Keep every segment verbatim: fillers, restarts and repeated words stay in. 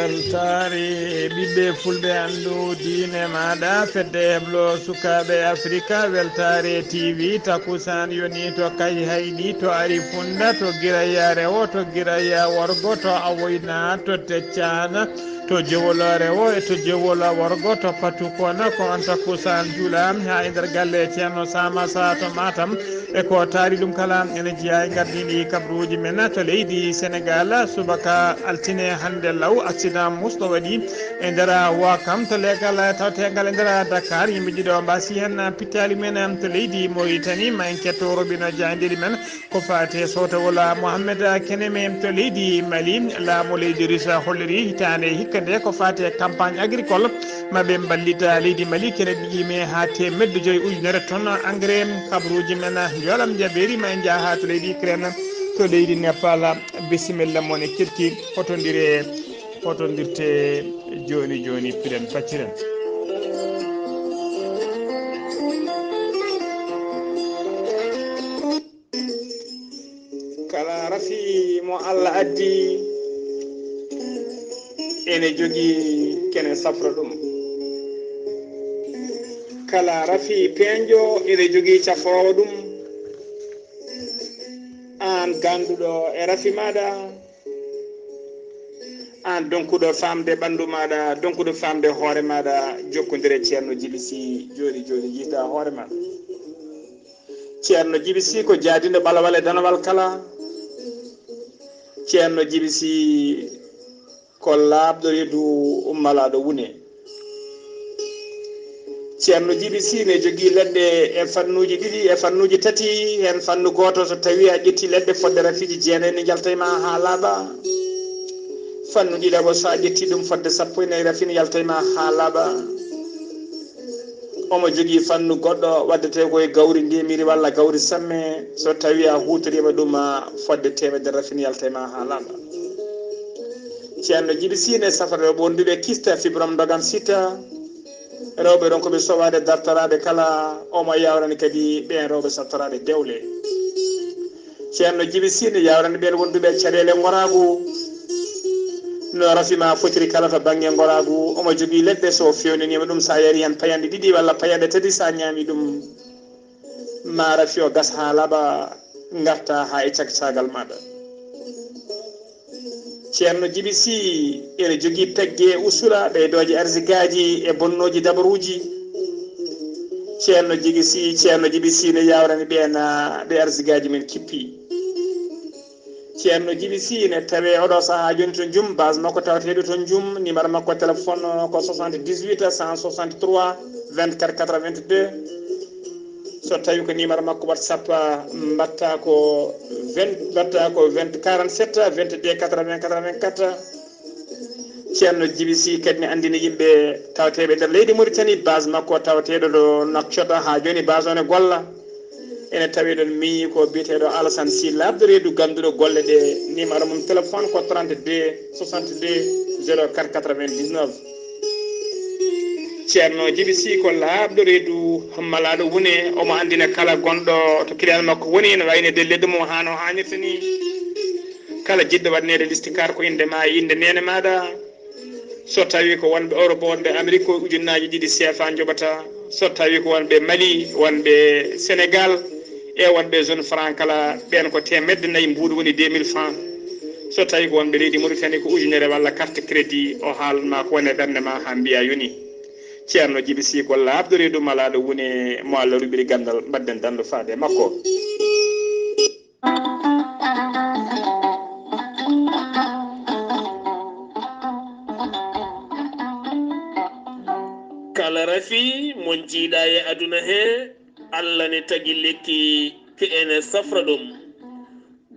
Weltaare ɓiɓɓe fulɓe anndu diine maaɗa, fedde heblo sukaaɓe Afrika, weltaare T V, takusaan yoni to Kayhayɗi, to Ari Funda, to Giraya Rewo, to Giraya Worgo, to Awoyna, to Teccaan, to Jowol Rewo e to Jowol Worgo, to Patukona, ko on takusaan juula haa e nder galle Ceerno Samasa to Matam. E ko taari ɗum kala, ene jeyaa e ngardiiɗi kabaruuji men to leydi Senegaal. Subaka altine hannde law, accident musɗo waɗi e nder Wakam to leegal tawteengal e nder Dakar. Yimɓe ɗiɗo mbaasi heen pittaali men to leydi Mauritanie. Ma en ketto robino jaayndeeji men ko faati e sowtowol Mohamed Keneme to leydi Mali. Laamu leydi Russe holliri hitaande hikka nde ko faati e campagne agricole. Ma ɓe mballita leydi Mali kene ɗiɗi e teemedde joyi ujunere ton engrais. Kabaruuji men njoolam jabeeri ma en njaha to leydi Ukraine, to leydi Nepal. Bisimilla mon e kirki, hotondire, hotondirte jooni jooni, piren pacciren. Kala rafi mo Allah addi ene jogii kene safra ɗum. Kala rafi peeñjo ene jogii cafroowo ɗum. Aan ganduɗo e rafi maɗa, aan donkuɗo famde ɓandu maɗa, donkuɗo famde hoore maɗa, jokkondire Ceerno Jibi Si jooɗi jooɗi jiida hoore maɗa. Ceerno Jibi Si ko jaadindo ɓalawal e danawal kala. Ceerno Jibi Si ko laaɓɗo reedu ummalaɗo wune. Ceerno Jibi Si ne jogii leɗɗe e fannuuji ɗiɗi, e fannuuji tati. Heen fannu gooto, so tawii a ƴetti leɗɗe fodde rafiiji jeenayi, ne njalta e ma haa laaɓa. Fannu ɗiɗaɓo, so a ƴetti ɗum fodde sappo e nayi rafi, ne yalta e ma haa laaɓa. Omo jogii fannu goɗɗo waɗetee ko e gawri ndemiri walla gawri samme. So tawii a huutoriima ɗum fodde teemedere rafi, ne yalta e ma haa laaɓa. Ceerno Jibi Si ne safra rewɓe wonduɓe kista, fibrom, ndogan, sita. Rewɓe ronkuɓe sowaade dartoraaɓe kala, omo yawrani kadi ɓeen rewɓe saftoraaɓe dewle. Ceerno Jibi Si ne yawrani ɓeen wonduɓe caɗeele ngoraagu. No rafi ma fotiri kala to bannge ngoraagu, omo jogii leɗɗe, so feewnaniima ɗum, so a yari heen payanɗe ɗiɗi walla payanɗe tati, so a ñaami ɗum, ma rafi o gas haa laaɓa, ngarta haa e cagcaagal maɗa. Ceerno Jibi Si ene jogii pegge usula, ɓeydooje arsigaaji e bonnooji dabaruuji. Ceerno Jibi Si, Ceerno Jibi Si ne yawrani ɓeen, ah, ɓe arsigaaji men kippi. Ceerno Jibi Si ne tawee oɗo sahaa jooni to Njum, base makko tawateeɗo to Njum, numéro makko téléphone ko soixante-dix-huit cent soixante-trois vingt-quatre quatre-vingt-deux. So tawi ko numéro makko WhatsApp, mbatta ko vingt, mbatta ko vingt, quarante-sept, vingt-deux, quatre-vingts, quatre-vingt-quatre. Ceerno Jibi Si kadi ne anndina yimɓe tawateeɓe nder leydi Mauritanie, base makko tawateeɗo ɗo Nouakchott, haa jooni base o ne golla. Ene tawi ɗon miñi ko biyeteeɗo Alassane Sy, laaɓɗo reedu, gannduɗo golle ɗe. Numéro mum téléphone ko trente-deux soixante-deux zéro quatre quatre-vingt-dix-neuf. Ceerno Jibi Si ko laaɓɗo reedu, malaaɗo wune, omo anndina kala gonɗo to client makko woni, ene wayno de leɗɗe mum haa no haanirta ni. Kala jiɗɗo waɗaneede listikaar ko innde ma e innde neene maaɗa. So tawi ko wonɓe Europe, wonɓe Amérique, ko ujunnaaji ɗiɗi C F A njoɓata. So tawi ko wonɓe Mali, wonɓe Sénégal, e wonɓe zone franc kala, ɓeen ko teemedde nayi mbuuɗu, woni deux mille francs. So tawi ko wonɓe leydi Mauritanie, ko ujunere walla carte crédit, o haalan ma ko woni e ɓernde ma haa mbiya yoni. Ceerno Jibi Si ko laaɓɗo reedu, malaaɗo wune, mo Allah ruɓiri ganndal, mbaɗden danndo faade e makko. Kala rafi mo njiiɗa e aduna he, Allah ne tagi lekki ke ene safra ɗum.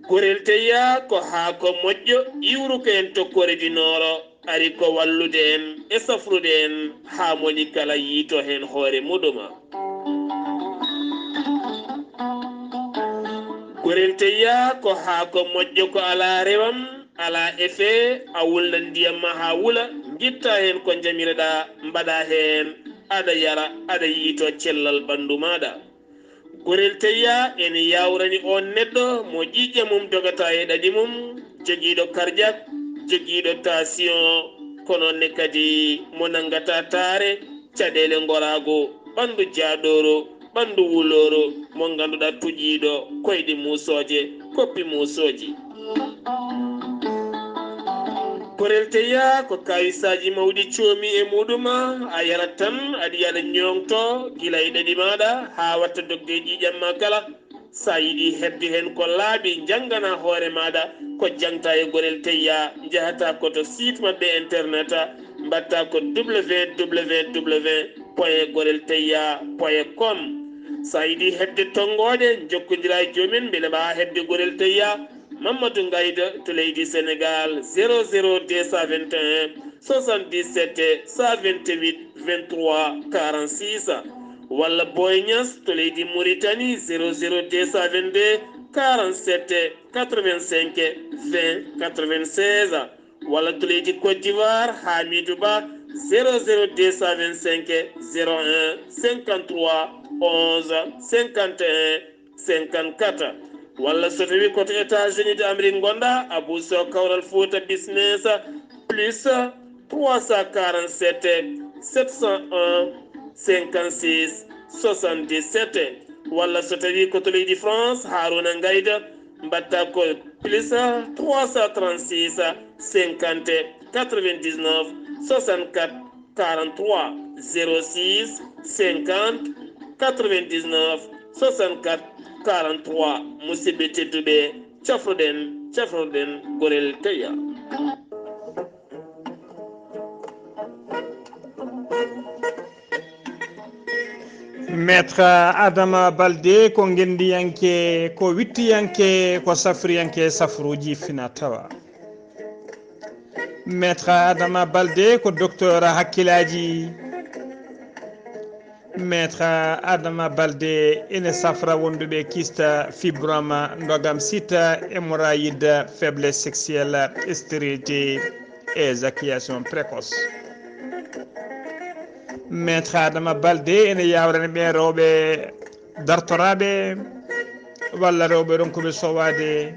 Gorel teyya ko haako moƴƴo, iwruko en to Kore du Nord, ari ko wallude en e safrude en haa moni kala yiito heen hoore muɗum. Gorel teyya ko haako moƴƴo, ko alaa rewam, alaa effet, a wulnan ndiyam ma haa wula, ngitta heen ko njamireɗaa, mbaɗa heen, aɗa yara, aɗa yiito cellal ɓanndu maaɗa. Gorel teyya ene yawrani oon neɗɗo mo ƴiiƴam mum dogata e ɗaɗi mum, jogiiɗo cardiaque, jogiiɗo tension, Ko noon ne kadi mo nanngata taare, caɗeele ngoraagu, ɓanndu jaaɗooru, ɓanndu wulooro, mo ngannduɗaa tuƴiiɗo koyɗe muusooje, koppi muusooji. Gorel Teya ko kawisaaji mawɗi coomi e muɗum, a yarat tan, aɗa yiya aɗa ñoŋto gila e ɗaɗi maaɗa haa watta dogde e ƴiiƴam ma kala. So a yiɗi heɓde heen ko laaɓi, njanngana hoore maaɗa ko jaŋta e Gorel Teya, njahata ko to site maɓɓe internet, mbaɗta ko www point gorelteya point com. So a yiɗi heɓde tonngooɗe, njokkondira e joom en mbele mbaawa heɓde Gorel Teya. Mamadou Ngayda to leydi Sénégal, zéro zéro deux cent vingt et un soixante-dix-sept cent vingt-huit vingt-trois quarante-six, walla Boy Niass to leydi Mauritanie, zéro zéro deux cent vingt-deux quarante-sept quatre-vingt-cinq vingt quatre-vingt-seize, walla to leydi Côte d'Ivoire, Hamidou Ba, zéro zéro deux cent vingt-cinq zéro un cinquante-trois onze cinquante et un cinquante-quatre, walla so tawi ko to États-Unis de Amérique ngonɗa, Abou Sow Kawral Fouta Business, plus trois cent quarante-sept sept cent un cinquante-six soixante-dix-sept, walla so tawi ko to leydi France, Harouna Ngayda, mbaɗta ko plus trois cent trente-six cinquante quatre-vingt-dix-neuf soixante-quatre quarante-trois, zéro six cinquante quatre-vingt-dix-neuf soixante-quatre quarante-trois. Musidɓe tedduɓe, cafroɗen, cafroɗen Gorel Teya. Maître Adama Balde ko ngenndiyanke, ko wittiyanke, ko safriyanke safruuji fina tawa. Maître Adama Balde ko docteur hakkilaaji. Maître Adama Balde ene safra wonduɓe kista, fibrome, ndogam sita, hémorroïde, faiblesse sexuelle, stérilité, éjaculation précoce. Maître Adama Balde ene yawrani ɓe rewɓe dartoraaɓe walla rewɓe ronkuɓe sowaade.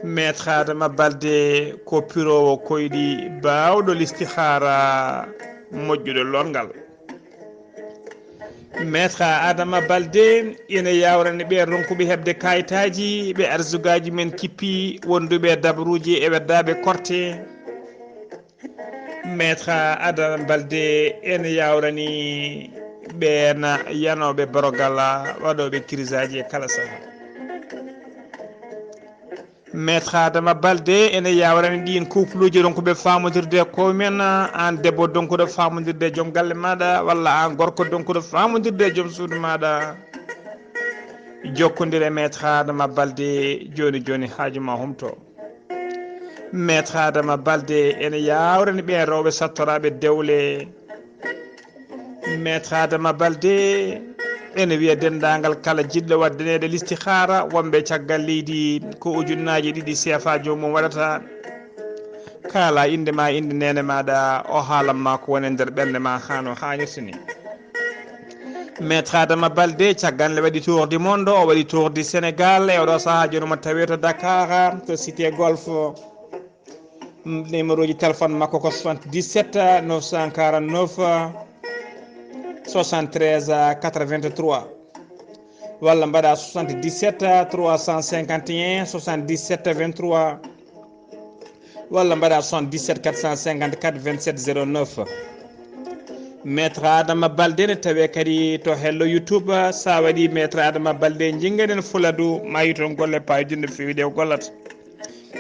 Maître Adama Balde ko piroowo koyɗi baawɗo listihaara moƴƴuɗo lorngal. Maître Adama Balde ene yawrani ɓe ronkuɓe heɓde kayitaaji, ɓe arzugaaji men kippi, wonduɓe e dabruuji e weddaaɓe korte. Maître Adama Balde ene yawrani ɓeen yanooɓe borogal, waɗooɓe kirisaaji e kala saha. Maître Adama Balde ene yawrani ɗiin couple uji ronkuɓe faamondirde e koye men, aan debbo donkuɗo faamondirde e joom galle maaɗa, walla aan gorko donkuɗo faamondirde e joom suudu maaɗa. Jokkondire Maître Adama Balde jooni jooni, haaju ma humto. Maître Adama Balde ene yawrani ɓeen rewɓe sattoraaɓe dewle. Maître Adama Balde ene wiya denndaangal kala jiɗɗo waɗdaneede listihaara, wonɓe caggal leydi, ko ujunnaaje ɗiɗi seefa joomum waɗata. Kaala innde ma, innde neene maaɗa, o haalan ma ko woni e nder ɓernde ma haa no haanirta ni. Maître Adama Balde, caggal nde waɗi tour du monde, o waɗi tour du Sénégal, e oɗo sahaa jooni omo tawee to Dakar, to Cité Golf. Numéro ji téléphone makko ko soixante-dix-sept neuf cent quarante-neuf soixante-treize quatre-vingt-trois, walla mbaɗa soixante-dix-sept trois cent cinquante et un soixante-dix-sept vingt-trois, walla mbaɗa soixante-dix-sept quatre cent cinquante-quatre vingt-sept zéro neuf. Maître Adama Balde ne tawee kadi to hello YouTube. Sa waɗi Maître Adama Balde, jingaɗen Fuladu, ma yi toon golle paayodinɗe feewi ɗe o gollata.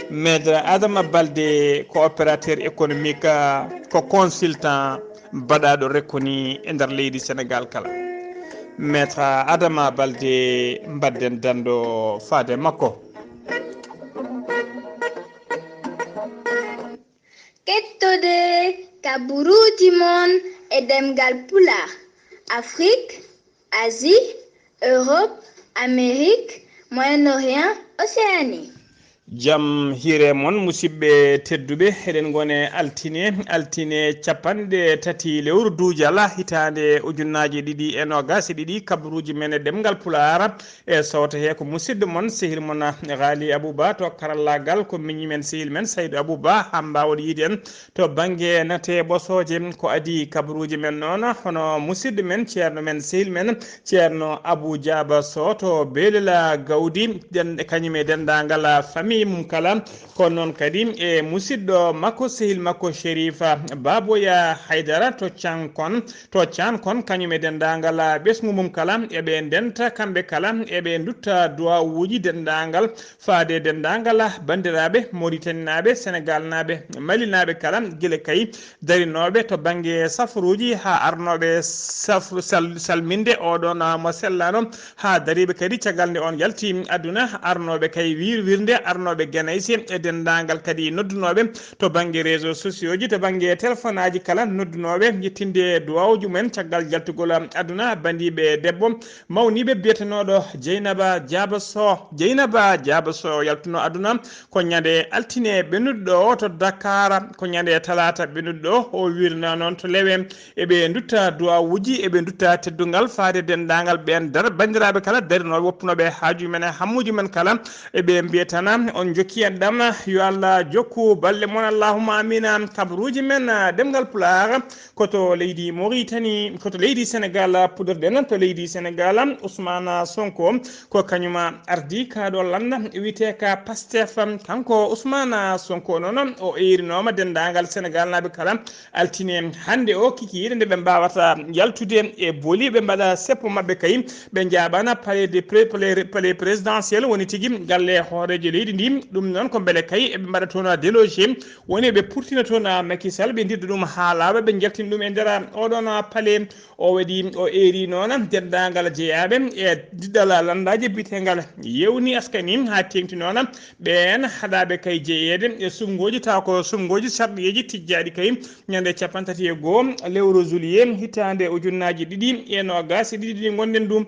Maître Adama Balde ko opérateur économique, ko consultant baɗaaɗo reconnu e nder leydi Sénégal kala. Maître Adama Balde, mbadden dando faade makko. Kettode kaburuuji mon e ɗemngal Pulaar, Afrik, Asie, Europe, Amérique, Moyen-Orient, Océanie. Jam hiire mon, musidɓe tedduɓe. Eɗen ngone altine, altine capanɗe tati lewru duujala, hitaande ujunnaaji ɗiɗi e noogaas e ɗiɗi, kabaruuji men e ɗemngal Pulaar. E sowto he ko musidɗo mon, sehil mon, Ghali Abouba, to karallaagal, ko miñi men, sehil men, Saydou Abouba, haa mbaawon yiide en to bannge nate ɓosooje. Ko adii kabaruuji men noon, hono musidɗo men, ceerno men, sehil men, Ceerno Abou Diaba Sow to Belela Gawdi, den-, kañum e denndaangal famille mum kala, kono noon kadi e musidɗo makko, sehil makko Sherifa Baboya Haydara to Cankon, to Cankon, kañum e denndaangal ɓesngu mum kala, eɓe ndenta kamɓe kala, eɓe ndutta duwawuuji denndaangal, faade denndaangal banndiraaɓe Moritaninaaɓe, Senegaalnaaɓe, Malinaaɓe kala, gila kay darinooɓe to bannge safaruuji haa arnooɓe safru-, sal-, salminde oɗon mo sellaano, haa dariiɓe kadi caggal nde on yalti aduna, arnooɓe kay wir-, wirnde, arnooɓe Genayse e denndaangal kadi noddunooɓe to bannge réseaux sociaux ji, to bannge téléphone aji kala noddunooɓe yettinde duwawuuji mumen caggal jaltugol aduna, banndiiɓe debbo mawniiɓe biyetenooɗo Jeynaba Jaaba Sow. Jeynaba Jaaba Sow yaltuno aduna ko ñande altine ɓennuɗo ɗo to Dakar, ko ñande talaata ɓennuɗo ɗo, o wirna noon to Lewe. Eɓe ndutta duwawuuji, eɓe ndutta teddungal faade denndaangal ɓeen dar-, banndiraaɓe kala darinooɓe, woppunooɓe haajuuji men e hammuuji men kala. Eɓe mbiya tan, on njokki en ɗam, yo Allah jokku balɗe mon, allahumma amina. Kabaruuji men, ɗemngal Pulaar, ko to leydi Mauritanie, ko to leydi Senegal puɗɗorɗen, to leydi Senegal, Ousmane Sonko, ko kañum ardii kaa ɗo lannda wiyetee ka Pastef. Kanko Ousmane Sonko noon, o eerinooma denndaangal Senegaalnaaɓe kala altine hannde o kikiiɗe nde ɓe mbaawata yaltude e booli, ɓe mbaɗa seppo maɓɓe kay, ɓe njaaɓana palais de pré-, palais, palais présidentiel, woni tigi galle hooreejo leydi ndi. Ɗum noon ko mbele kay eɓe mbaɗa toon délogé, woni ɓe purtina toon Macky Sall, ɓe ndidda ɗum haa laaɓa, ɓe njaltina ɗum e nder oɗon palais. O waɗi, o eeri noon denndaangal jeyaaɓe e diɗɗal lanndaaji biyeteengal Yewni Askani haa teeŋti noon ɓeen haɗaaɓe kay jeyeede e suɓngooji, tawa ko suɓngooji sarɗiyeeji tijjaaɗi kay ñande cappanɗe tati e goo lewru juillet hitaande ujunnaaji ɗiɗi e noogaas e ɗiɗi ɗi ngonɗen ɗum.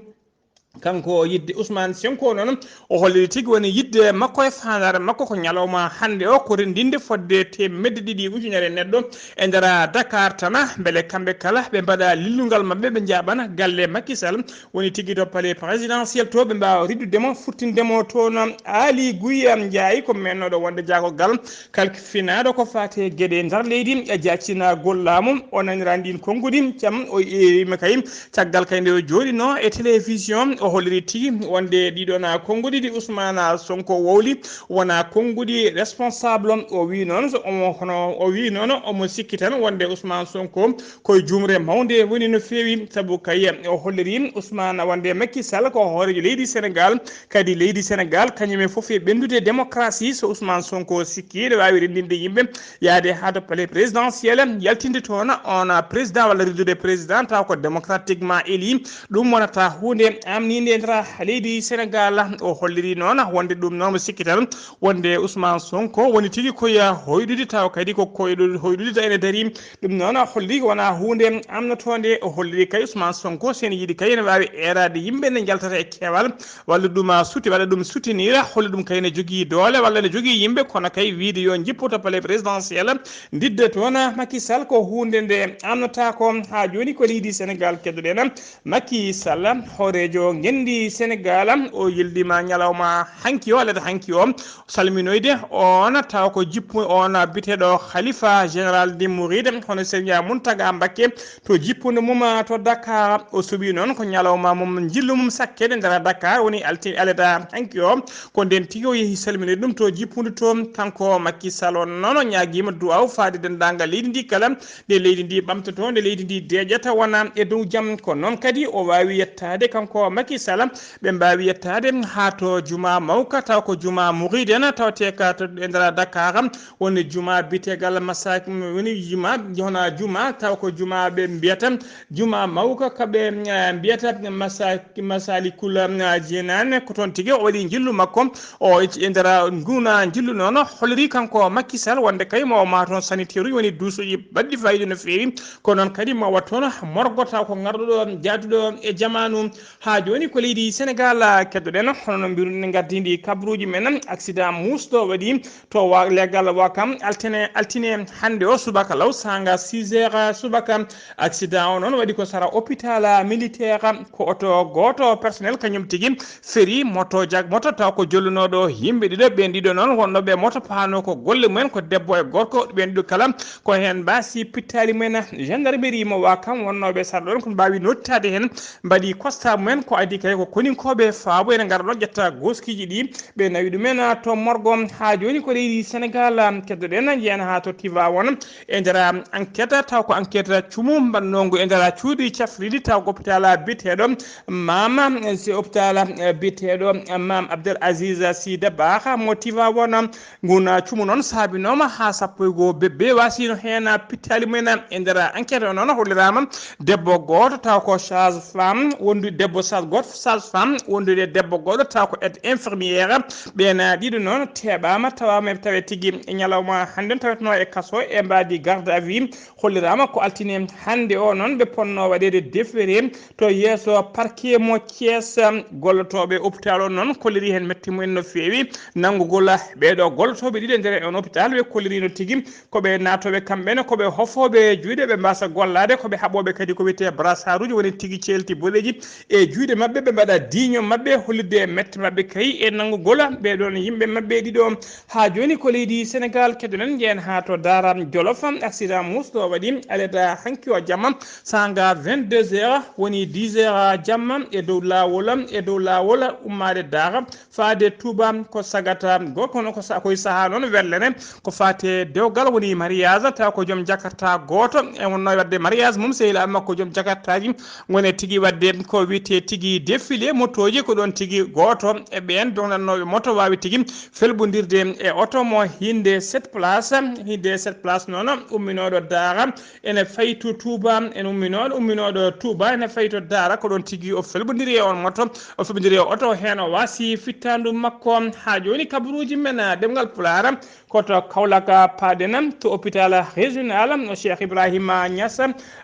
Kanko yidde Ousmane Sonko noon, o holliri tigi woni yidde makko e faandaare makko ko ñalawma hannde o ko renndinde fodde teemedde ɗiɗi ujunere neɗɗo e nder Dakar tan, mbele kamɓe kala ɓe mbaɗa lillungal maɓɓe, ɓe njaaɓana galle Macky Sall, woni tigi to palais présidentiel to, ɓe mbaawa riddude mo, futtinde mo toon. Aly Ngouille Ndiaye ko meɗɗo wonde jaagogal kalfinaaɗo ko faati e geɗe nder leydi e jaacinagol laamu, o naniraani ɗiin konnguɗi, cam o eeriima kay caggal kay nde o jooɗinoo e télévision, o holliri tigi wonde ɗiɗon konnguɗi ɗi Ousmane Sonko wowli wonaa konnguɗi responsable. O wii noon so omo, hono o wii noon omo sikki tan wonde Ousmane Sonko ko e juumre mawnde woni no feewi, sabu kay o holliri Ousmane wonde Macky Sall ko hooreejo leydi Senegal, kadi leydi Senegal kañum e fof e ɓenndude démocratie. So Ousmane Sonko sikki ene waawi renndinde yimɓe, yahde haa to palais présidentiel, yaltinde toon on président walla riddude président taw ko démocratiquement élu, ɗum wonata huunde amniinde e nder leydi Senegal. O holliri noon wonde ɗum noon mo sikki tan wonde Ousmane Sonko woni tigi ko ya hoyɗude, taw kadi ko koyɗo hoyɗude taw ene darii. Ɗum noon o holliri ko wonaa huunde amnotoonde. O holliri kay Ousmane Sonko so ene yiɗi kay ene waawi eeraade yimɓe nde njaltata e keewal, walla ɗum a suti, walla ɗum sutinira, holli ɗum kay ne jogii doole, walla ne jogii yimɓe, kono kay wiide yo njippu to palais présidentiel, ndidda toon Macky Sall ko huunde nde amnotaako. Haa jooni ko leydi Senegal keddoɗen. Macky Sall, hooreejo ngenndi Senegal, o yildiima ñalawma hanki o, alada hanki o, salminoyde on tawa ko jippu on biteɗo Khalifa Général des Mourides, hono Serigne Mountaga Mbacké, to jippunde mum to Dakar. O suɓii noon ko ñalawma mum njillu mum sakkede nder Dakar, woni altine alada hanki o. Ko ndeen tigi o yehi salminoyde ɗum to jippunde to. Kanko Macky Sall on noon o ñaagiima duwaaw faade denndaangal leydi ndi kala, nde leydi ndi ɓamtotoo, nde leydi ndi deeƴata wona e dow jam. Ko noon kadi o waawi yettaade kanko Macky Sall, ɓe mbaawi yettaade haa to juma mawka, taw ko juma Mouride en, tawtee ka to e nder Dakar, woni juma biyeteegal Masa-, woni juma, hono juma, taw ko juma ɓe mbiyata juma mawka, ka ɓe, eh, mbiyata Masa-, Masalikul, eh, Jinaan. Ko toon tigi o waɗi njillu makko, o e nder nguna njillu noon, holliri kanko Macky Sall wonde kay mo ma toon sanitaire uji, woni duusuuji baɗɗi faayiida no feewi, ko noon kadi mo wa toon morgo taw ko ngarɗuɗo jaaduɗo e jamaanu. Haa jooni Ni ko leydi Sénégal, ah, keddoɗen, hono no mbiruɗen, ngardiindi kabaruuji men, accident muusɗo waɗi to wa-, leggal Wakam, altine, altine hannde o subaka law, saanga six heures subaka. Accident o noon waɗi ko sara hôpital militaire, ko oto gooto personnel kañum tigi feri moto jag-, moto taw ko jollinooɗo yimɓe ɗiɗo, ɓeen ɗiɗo noon wonnooɓe moto paano ko golle mumen ko debbo e gorko, ɓeen ɗiɗo kala ko heen mbaasi pittaali mumen. Gendarmerie mo Wakam wonnooɓe sara ɗoon ko mbaawi nottaade heen, mbaɗi constat mumen ko adii kay ko koninkooɓe faabo ene ngara ɗo ƴetta gooskiiji ɗi, ɓe nawi ɗumen to morgo. Haa jooni ko leydi Sénégal, keddoɗen, njeyen haa to Tivaouane e nder enquête, taw ko enquête cumu mbaɗnoongu e nder cuuɗi cafriɗi, taw ko hôpital biyeteeɗo Mama, si hôpital biyeteeɗo Mam Abdel Aziz Sy Dabakh mo Tivaouane. Ngun cumu noon saabinooma haa sappo e goo bebbe waasino heen pittaali mumen. E nder enquête o noon holliraama debbo gooto taw ko sage femme, wondu debbo sage gooto sage femme, wondude debbo gooto taw ko aide infirmière. Ɓeen ɗiɗo noon teeɓaama, tawaama, tawe tigi e ñalawma hannde on tawetnoo e kaso e mbaadi garde à vue. Holliraama ko altine hannde o noon ɓe ponnoo waɗeede déféré to yeeso parquet mo Thiès. Gollotooɓe hôpital o noon kolliri heen metti mumen no feewi. Nanngugol ɓeeɗo gollotooɓe ɗiɗo e nder on hôpital, ɓe kollirino tigi ko ɓe naatooɓe kamɓe ne, ko ɓe hofooɓe juuɗe, ɓe mbaasa gollaade, ko ɓe haɓooɓe kadi ko wiyetee brassard uji, woni tigi ceelti boɗeeji e juuɗe maɓɓe, ɓe mbaɗa diiño maɓɓe, hollitde mette maɓɓe kay e nanngugol ɓee ɗoon yimɓe maɓɓe ɗiɗo. Haa jooni ko leydi Sénégal, keddoɗen, njeyen haa to Daara Jolof, accident muusɗo waɗi aleda hanki o jamma, saanga vingt-deux heures, woni dix heures jamma, e dow laawol, e dow laawol ummaade Daara faade Touba, ko sagata gorko no ko sa-, koye sahaa noon wellene, ko faate dewgal woni mariage, taw ko joom jakarta gooto e wonno waɗde mariage mum, sehilaaɓe makko joom jakartaaji ngone tigi waɗde ko wiyetee tigi défilé motooji, ko ɗoon tigi gooto e ɓeen dognannooɓe moto waawi tigi felɓondirde e oto mo hinde sept place, hinde sept place noon umminooɗo Daara, ene fayi to Touba, ene umminooɗo, umminooɗo Touba, ene fayi to Daara, ko ɗoon tigi o felɓondiri e on moto, o felɓondiri e oto, heen o waasi fittaandu makko. Haa jooni kabaruuji men, ah, ɗemngal Pulaar, ko to Kaolack paaɗen, to hôpital régional, no Cheikh Ibrahima Niass,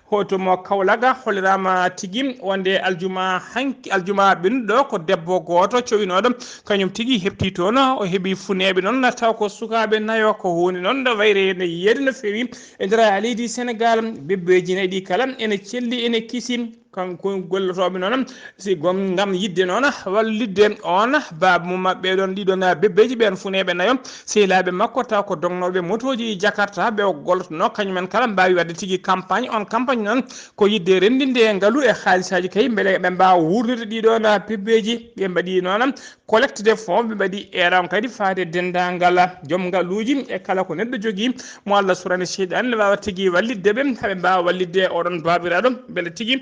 hoto mo Kaolack, holliraama tigi wonde aljuma hanki, aljuma ɓennuɗo, ko debbo gooto cowinooɗo, kañum tigi heɓti toon, o heɓi funeeɓe noon, taw ko sukaaɓe nayo, ko huunde noon nde wayre ne yeeyde no feewi. E nder leydi Sénégal, bebbeeji nayi ɗi kala ene celli, ene kisi. Kanko gollotooɓe noon, si gom ngam yiɗde noon wallitde on baaba mum maɓɓe ɗoon, ɗiɗon bebbeeji ɓeen funeeɓe nayo, sehilaaɓe makko taw ko dognooɓe motooji Jakarta ɓe o gollotonoo, kañum en kala mbaawi waɗde tigi campagne. On campagne noon ko yiɗde renndinde ngalu e haalisaaji kay, mbele ɓe mbaawa wuurnirde ɗiɗon bebbeeji. Ɓe mbaɗi noon collecte de fonds, ɓe mbaɗi eran kadi faade denndaangal joom ngaluuji e kala ko neɗɗo jogii mo Allah surani seyɗaane, ne waawa tigi wallitde ɓe, haa ɓe mbaawa wallitde oɗon baabiraaɗo, mbele tigi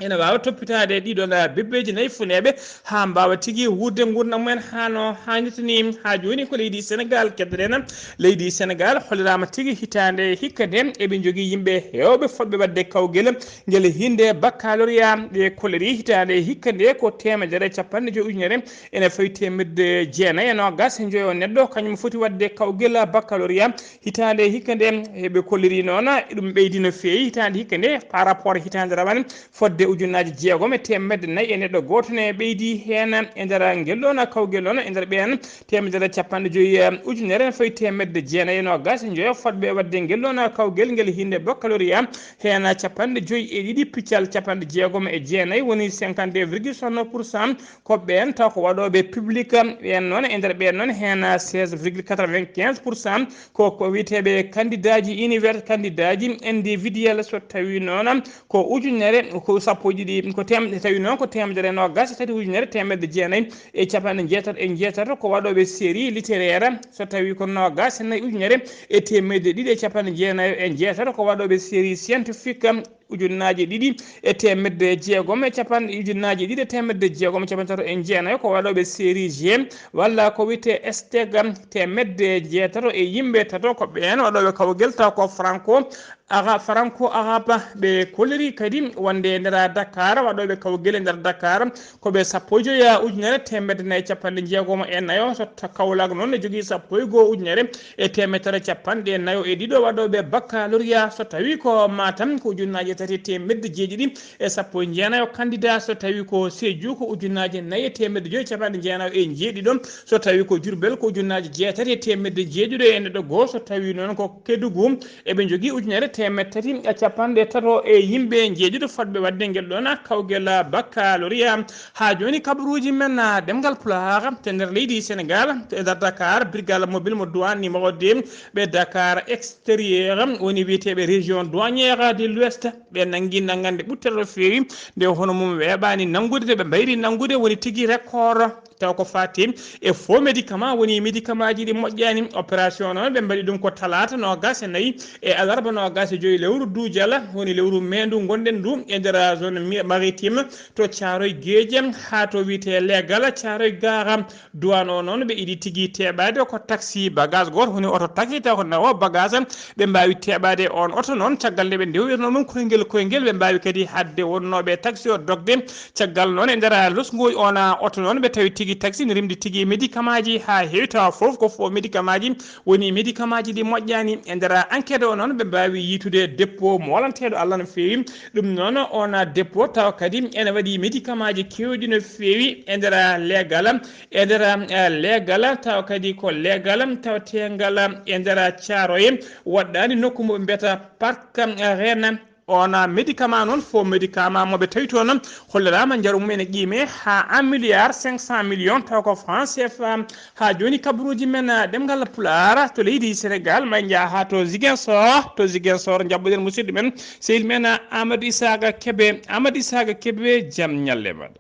ene waawa toppitaade ɗiɗon bebbeeji nayi funeeɓe, haa mbaawa tigi wuurde nguurndam mumen haa no haanirta ni. Haa jooni ko leydi Sénégal keddoɗen. Leydi Sénégal holliraama tigi hitaande hikka nde eɓe njogii yimɓe heewɓe fotɓe waɗde kawgel ngel hinde baccalauréat. Ɓe kolliri hitaande hikka nde ko teemedere e capanɗe joyi ujunere ene fawi teemedde jeenayi e noogas e njoyo neɗɗo, kañum foti waɗde kawgel baccalauréat hitaande hikka nde. Eɓe kolliri noon, ɗum ɓeydi no feewi hitaande hikka nde par rapport hitaande rawane, fodde ujunnaaji jeegom e teemedde nayi e neɗɗo gooto ne ɓeydi heen e nder ngel ɗoon kawgel noon, e nder ɓeen teemedere capanɗe joyi, eh, ujunere ene fawi teemedde jeenayi e noogas e njoyo fotɓe waɗde ngel ɗoon kawgel ngel hinde baccalauréat, heen capanɗe joyi e ɗiɗi piccal capanɗe jeegom e jeenayi, woni cinquante-deux virgule soixante-neuf pour cent, ko ɓeen taw ko waɗooɓe public, ɓeen noon, e nder ɓeen noon, heen seize virgule quatre-vingt-quinze pour cent ko, ko wiyeteeɓe kandidaaji univers-, kandidaaji individuel, so tawii noon ko ujunere, ko sappo e ɗiɗi, ko tem-, tawi noon ko teemedere noogas e tati ujunere teemedde jeenayi e capanɗe jeetato e jeetato ko waɗooɓe série littéraire, so tawii ko noogas e nayi ujunere e teemedde ɗiɗi e capanɗe jeenayi e jeetato ko waɗooɓe série scientifique, ujunnaaji ɗiɗi e teemedde jeegom e capanɗe, ujunnaaji ɗiɗi e teemedde jeegom e capanɗe tato e jeenayi ko waɗooɓe série G, walla ko wiyetee S T E G, teemedde jeetato e yimɓe tato ko ɓeen waɗooɓe kawgel taw ko franco Ara-, franco arabe. Ɓe kolliri kadi wonde e nder Dakar, waɗooɓe kawgel e nder Dakar ko ɓe sappo e joyi ujunere teemedde nayi capanɗe jeegom e nayo, so ta-, Kaolack noon ne jogii sappo e goo ujunere e teemedere capanɗe nayo e ɗiɗo waɗooɓe baccalauréat, so tawii ko Matam ko ujunnaaji tati e teemedde jeeɗiɗi e sappo e jeenayo candidat, so tawi ko Sédhiou ko ujunnaaje nayi e teemedde joyi e capanɗe jeenayo e jeeɗiɗo, so tawi ko Diourbel ko ujunnaaje jeetati e teemedde jeeɗiɗo e neɗɗo goo, so tawi noon ko Kédougou eɓe njogii ujunere teemedde tati e capanɗe tato e yimɓe jeeɗiɗo fotɓe waɗde ngel ɗoon kawgel baccalauréat. Haa jooni kabaruuji men, ah, ɗemngal Pulaar to nder leydi Sénégal, to e nder Dakar, brigade mobile mo douane numéro deux, ɓe Dakar extérieur, woni wiyeteeɓe région douanière de l'Ouest, ɓe nanngi nanngande ɓurtere no feewi, nde hono mum weeɓaani nanngude, nde ɓe mbayri nanngude, woni tigi record. Taw ko faati e faux médicament, woni médicament ji ɗi moƴƴaani. Opération noon, ɓe mbaɗi ɗum ko talaata noogaas e nayi e alarba noogaas e joyi lewru duujal, woni lewru mee ndu ngonɗen ndu, e nder zone mi-, maritime to Thiaroye Géej haa to wiyetee Leegal Thiaroye Gare. Douane o noon, ɓe iɗi tigi teeɓaade ko taxi bagage gooto, woni oto taxi, taw ko nawa bagage. Ɓe mbaawi teeɓaade on oto noon, caggal nde ɓe ndewirno ɗum koyngel koyngel, ɓe mbaawi kadi haɗde wonnooɓe taxi o dogde. Caggal noon, e nder losngu on oto noon, ɓe tawi tigi taxi ne rimdi tigi médicament ji haa heewi, tawa fof ko fo médicament ji, woni médicament ji ɗi moƴƴaani. E nder enquête o noon, ɓe mbaawi yiitude dépôt moolanteeɗo Allah no feewi. Ɗum noon, on dépôt tawa kadi ene waɗi médicament ji keewɗi no feewi e nder leegal, e nder, eh, leegal, tawa kadi ko leegal tawteengal e nder Caaroye, waɗɗaani nokku mo ɓe mbiyata Parc Arena. On médicament noon, faux médicament mo ɓe tawi toon, holliraama njaru mum ene qiimee haa un milliard cinq cent millions, taw ko franc C F A. Haa jooni kabaruuji men, ah, ɗemngal Pulaar to leydi Sénégal, ma en njah haa to Ziguinchor. To Ziguinchor, njaɓɓoɗen musidɗo men, sehil men, ah, Amadou Isaka Kebe. Amadou Isaka Kebe, jam ñalle maɗa.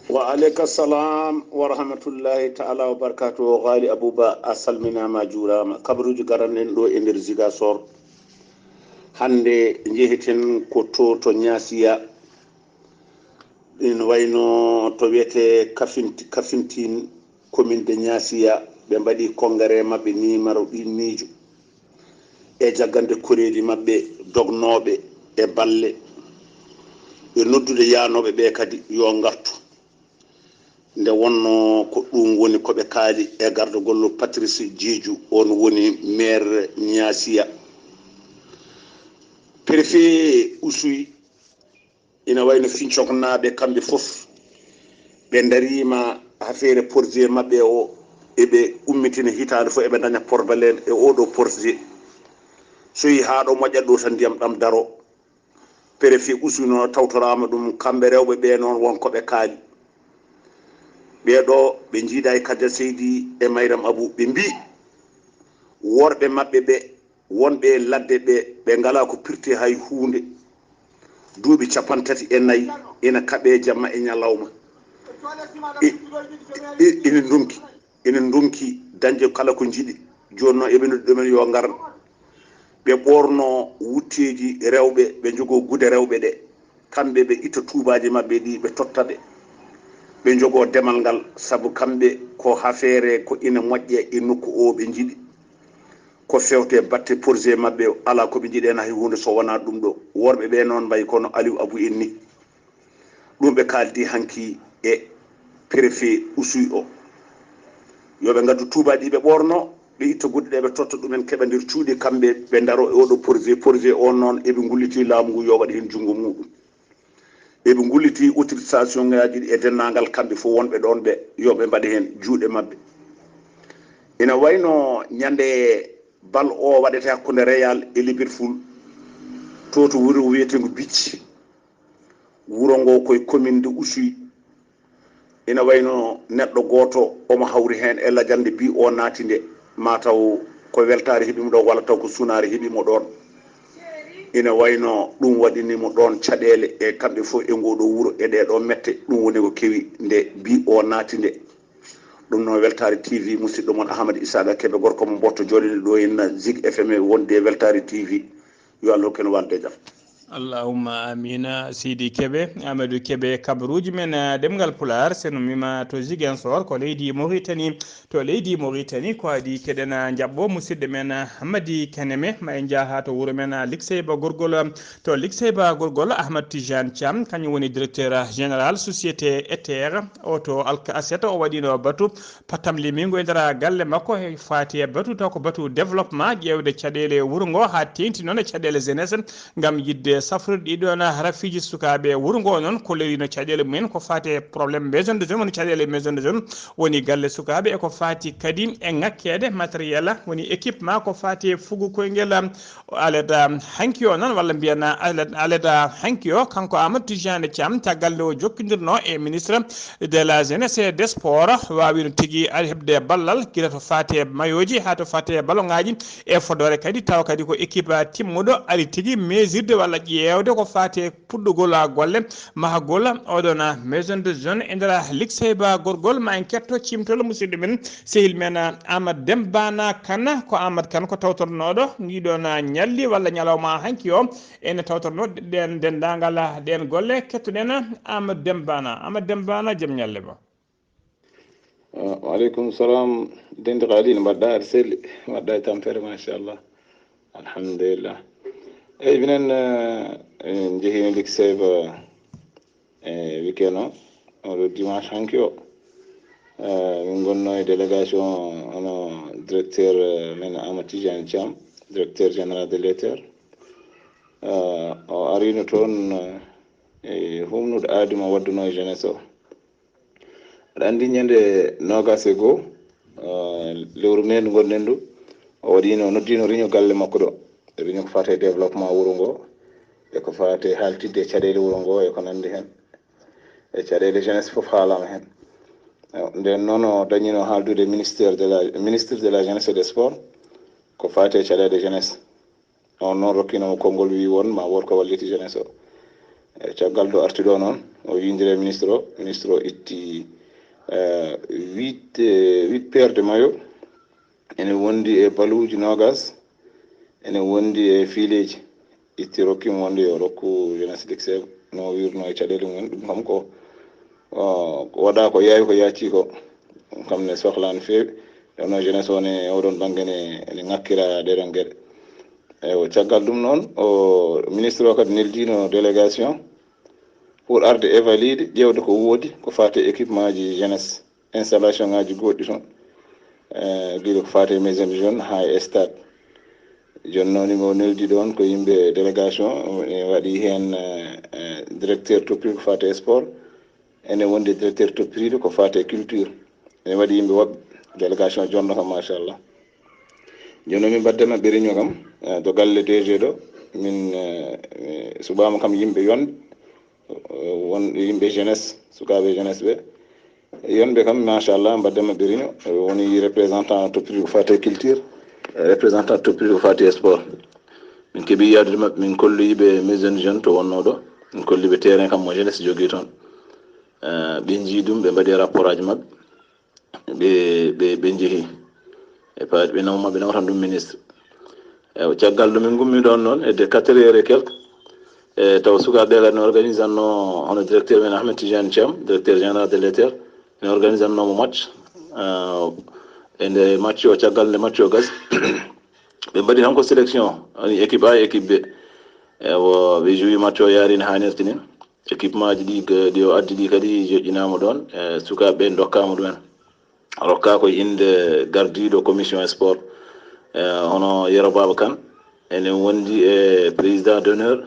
Wa aleyka salam wa rahmatullahi ta'ala wa barakatuhu. Ghali Abouba, a salminaama, a juuraama. Kabaruuji garanɗen ɗo e nder Ziguinchor. Hannde njeheten ko to, to Niassia. Ina wayno to wiyetee Kafinti-, Kafintine, commune de Niassia, ɓe mbaɗi konngare maɓɓe nimaro ɗi miijo e jaggande koreeli maɓɓe dognooɓe e balle, e noddude yaanooɓe ɓe kadi yo ngartu. Nde wonno ko ɗum woni ko ɓe kaali e gardagol Patrice Diédhiou, on woni maire Niassia. Préfet Oussouye, ina wayno Fincoknaaɓe kamɓe fof, ɓe ndariima affaire projet maɓɓe o, eɓe ummitina hitaande fof eɓe daña problème e oɗo projet. So yi haa ɗo moƴƴa ɗo tan ndiyam ɗam daro. Préfet Oussouye noon tawtoraama ɗum, kamɓe rewɓe ɓe noon won ko ɓe kaali. Ɓee ɗo ɓe njiidaay Kadja Seydi e Mayram Abou, ɓe mbii worɓe maɓɓe ɓe, wonɓe e ladde ɓe, ɓe ngalaa ko pirti hay huunde. Duuɓi cappanɗe tati e nayi ina kaɓee jamma e ñalawma. I-, i-, ina ndonki, ina ndonki dañde kala ko njiɗi. Jooni noon eɓe noddi ɗumen yo ngar. Ɓe ɓoorno wutteeji rewɓe, ɓe njogoo gude rewɓe ɗe. Kamɓe ɓe itta tuubaaji maɓɓe ɗi, ɓe totta ɓe. Ɓe njogoo demal ngal, sabu kamɓe ko hafeere ko ina moƴƴa e nokku o ɓe njiɗi. Ko fewte batte projet maɓɓe o, alaa ko ɓe njiɗi heen hay huunde so wonaa ɗum ɗo. Worɓe ɓe noon mbayi kono Aliou Abou en ni. Ɗum ɓe kaaldi hanki e préfet Oussouye o. Yo ɓe ngaddu tuubaaji ɗi ɓe ɓoorno, ɓe itta gude ɗe ɓe totta ɗumen, keɓa nder cuuɗi kamɓe, ɓe ndaro e oɗo projet. Projet o noon eɓe ngulliti laamu ngu yo waɗ heen junngo muuɗum. Eɓe ngulliti autorisation ngaaji ɗi e denndaangal kamɓe fof wonɓe ɗoon ɓe, yo ɓe mbaɗe heen juuɗe maɓɓe. Ina wayno ñande bal o waɗete hakkunde Real e Liverpool, to, to wuro wiyeteengo Bicci. Wuro ngo koye commune de Oussouye. Ina wayno neɗɗo gooto omo hawri heen e lajal nde bi o naati nde, ma taw ko weltaare heɓi mo ɗoon walla taw ko sunaare heɓi mo ɗoon. Ina wayno ɗum waɗini mo ɗoon caɗeele, e kamɓe fof e ngoo ɗoo wuro e ɗee ɗoo mette, ɗum woni ko kewi nde bi o naati nde. Ɗum noon, Weltaare T V, musidɗo mon Ahamadu Isaaqa Kebe, gorko mo Mboto, jooɗiiɗo ɗo e Zik F M, e wonde e Weltaare T V. Yo Allah hokku en waalde e jam. Allahumma amina. Sidi Kebe, Amadou Kebe, kabaruuji men, eh, ɗemngal Pulaar, so nummiima to Ziguinchor, ko leydi Mauritanie. To leydi Mauritanie, ko adii keɗen, eh, njaɓɓo musidɗo men, eh, Hammadi Kaneme, ma en njaha to wuro men, eh, Likseyba Gorgol. To Likseyba Gorgol, Ahmad Tijane Thiam, kañum woni directeur général société Ether. O to Alka Aset, o waɗino batu patam limingo e nder galle makko, e faati e batu taw ko batu développement, ƴeewde caɗeele wuro ngo haa teeŋti noon e caɗeele jeunesse, ngam yiɗde safrude ɗiɗon rafiiji sukaaɓe wuro ngo. Noon kollirino caɗeele mumen ko faati e problème maison de jeune, woni caɗeele maison de jeune, woni galle sukaaɓe, e ko faati kadi e ŋakkeede matériel, woni équipement, ko faati e fugu koyngel, um, alada hanki o noon, walla mbiyen alada, alada hanki o, kanko Amadou Tijane Thiam, caggal nde o jokkondirno e ministre de la jeunesse et des sports, waawino tigi ari heɓde ballal, gila to faati e mayooji haa to faati e baloŋaaji, e fodoore kadi, tawa kadi ko équipe timmuɗo ari tigi mesirde walla ƴeewde ko faati e puɗɗugol golle mahagol oɗon maison de jeune e nder Likseyba Gorgol. Ma en ketto cimtol musidɗo men, sehil men Amadou Dembana Kane. Ko Amadou Kane ko tawtornooɗo ndiɗon ñalli walla ñalawma hanki o, ene tawtornoo ɗen denndaangal ɗeen golle. Kettoɗen Amadou Dembana. Amadou Dembana, jam ñalle ma. Ah, waaleykum salam. Dendiqaali, no mbaɗɗa? Aɗa selli? Mbaɗɗa e tampere, machallah. Alhamdulillah. Eyi, minen, eh, en njehino Likseyba, eh, weekend o, oɗo dimanche hanki o. Eh, min ngonno e délégation, hono directeur, eh, men Amadou Tidiane Thiam, directeur général de l'Ether. Eh, o arino toon, eh, e humnude aadi mo wadduno e jeunesse o. Aɗa anndi ñande noogas e goo, eh, lewru mee ndu ngonɗen ndu, o waɗino, o noddino réunion galle makko ɗo. Réunion ko faati e développement wuro ngo, e ko faati e haaltidde e caɗeele wuro ngo, e ko nanndi heen. E caɗeele jeunesse fof haalama heen. Eh, nden noon o dañino haaldude ministère de la, ministre de la jeunesse et des sports, ko faati e caɗeele jeunesse. On noon rokkino mo konngol, wi won ma wood ko walliti jeunesse o. E caggal do arti ɗo noon, o yindiri e ministre o, ministre o itti, eh, huit, eh, huit paires de maillot, ene wondi e baluuji noogas, ene wondi e fiileeji. Itti rokki mo wonde yo rokku jeunesse Likseyba no wirno e caɗeele mum en. Ɗum kam ko, o, ko waɗa ko yaawi ko yaaccii ko. Ɗum kam ne sohla no feewi. Ɗum noon jeunesse o ne, oɗon bannge ne, ene ŋakkira ɗee ɗoon geɗe. Eywa, caggal ɗum noon, o ministre o kadi neldino délégation pour arde évaluer, ƴeewde ko woodi ko faati e équipement ji jeunesse, installation ngaji goɗɗi toon, eh, gila ko faati e maison de jeune haa e stade. Jooni noon, mo neldi ɗoon ko yimɓe délégation, e waɗi heen, eh, eh, directeur toppiri ko faati e sport, ene wondi directeur toppiriiɗo ko faati e culture. Ene waɗi yimɓe woɓɓe, délégation jonno kam, machallah. Jooni noon, min mbaɗde maɓɓe réunion kam, eh, to galle D G ɗo, min, eh, eh, suɓaama kam yimɓe yonɓe, eh, won yimɓe jeunesse, sukaaɓe jeunesse ɓe. Yonɓe kam, machallah, mbaɗde maɓɓe réunion. Eh, woni représentant toppiri ko faati e culture, eh, représentant toppiri ko faati e sport. Min keɓi yaadude maɓɓe, min kolloyi ɓe maison de jeune to wonnoo ɗo. Min kolli ɓe terrain kam mo jeunesse jogii toon. Eh, ɓe njii ɗum, ɓe mbaɗi rapport aji maɓɓe. Ɓe, ɓe, ɓe njehi. E pa-, ɓe nawma, ɓe nawtan ɗum ministre. Eywa, caggal ɗum min ngummi ɗoon noon, e de quatre heures et quelque. E taw sukaaɓe ɓe kadi ne organisanno, hono directeur men Ahmed Tidiane Thiam, directeur général de l'Ether, ne organisannoomo match. Eh, e nde match o, caggal nde match o gasi, ɓe mbaɗi tan ko sélection, woni équipe A e équipe B. Eywa, ɓe joui match o yaari no haanirta ni. Équipement ji ɗi, ɗi o addi ɗi kadi joƴƴinaama ɗoon. E sukaaɓe ɓe ndokkaama ɗumen. Rokkaa ko e innde gardiiɗo commission sport, eh, hono Yero Baba Kane. Ene wondi e président d'honneur